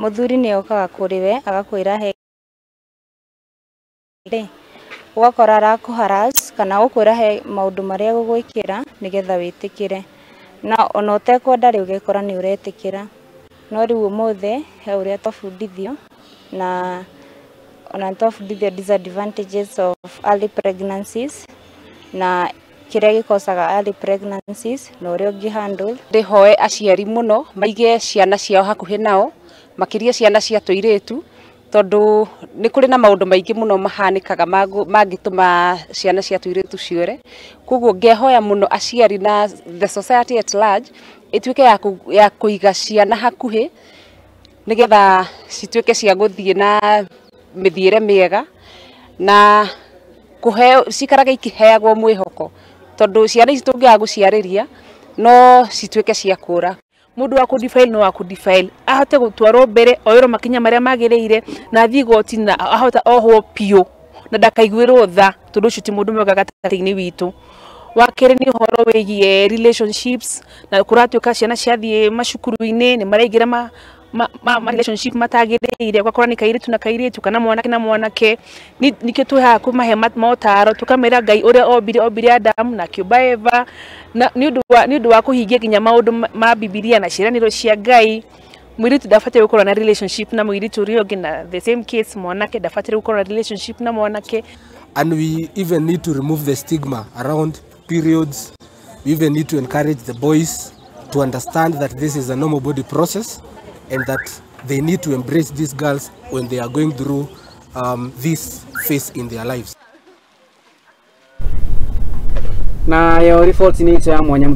Muthuri nĩ okaga kũrĩ we agakwĩra he ũgakora arakũharass kana gũkwĩra he maũndũ marĩa gũgwĩkĩra nĩgetha wĩtĩkĩre, na ona ũtekwenda rĩ ũgekora nĩ ũretĩkĩra. No rĩu ũmũthĩ he ũrĩa twabundithio, na ona nĩtwabundithio disadvantages of early pregnancies na kĩrĩa gĩkosaga early pregnancies na ũrĩa ũngĩ handle. Ndĩhoe aciari mũno maige ciana ciao hakuhĩ nao, makĩria ciana cia tũirĩtu, tondũ nĩ kũrĩ na maũndũ maingĩ mũno mahanĩkaga mangĩtũma ciana cia tũirĩtu ciũre. Koguo ngehoya mũno aciari na the society at large ĩtuĩke ya kũiga ciana hakuhĩ nĩgetha cituĩke cia gũthiĩ na mĩthiĩre mĩega na kũheo cikarage ikĩheagwo mwĩhoko, tondũ ciana ici tũngĩaga gũciarĩria no cituĩke cia kũra. Mundu wa kudefile no wa kudefile ahote gutwarwo mbere oerwo makinya maria magiriire na athie igoti na ahota ohwo piu na ndakaiguirwo tha, tondu ucio ti mundu mwega gatagati-inĩ witũ. Wa kerĩ nĩ ũhoro wĩgiĩ relationships, na kũratuĩka ciana ciathiĩ macukuru-inĩ nĩ maraingĩra ma relationship matagĩrĩire, ũgakora nĩ kairĩtu na kairĩtu kana mwanake na mwanake. Nĩkĩo twĩ haha kũmahe motaro, tũkamera Ngai ũrĩa ombire Adamu na akĩũmba Eva, na nĩ ũndũ wa kũhingia nginya maũndũ ma Bibilia na ciĩranĩro cia Ngai. Mũirĩtu ndabatiĩ gũkorwo na relationship na mũirĩtu ũrĩa ũngĩ, na the same case mwanake ndabatiĩ gũkorwo na relationship na mwanake. And we even need to remove the stigma around periods. We even need to encourage the boys to understand that this is a normal body process and that they need to embrace these girls when they are going through this phase in their lives. Na yo report ni ya mwanya.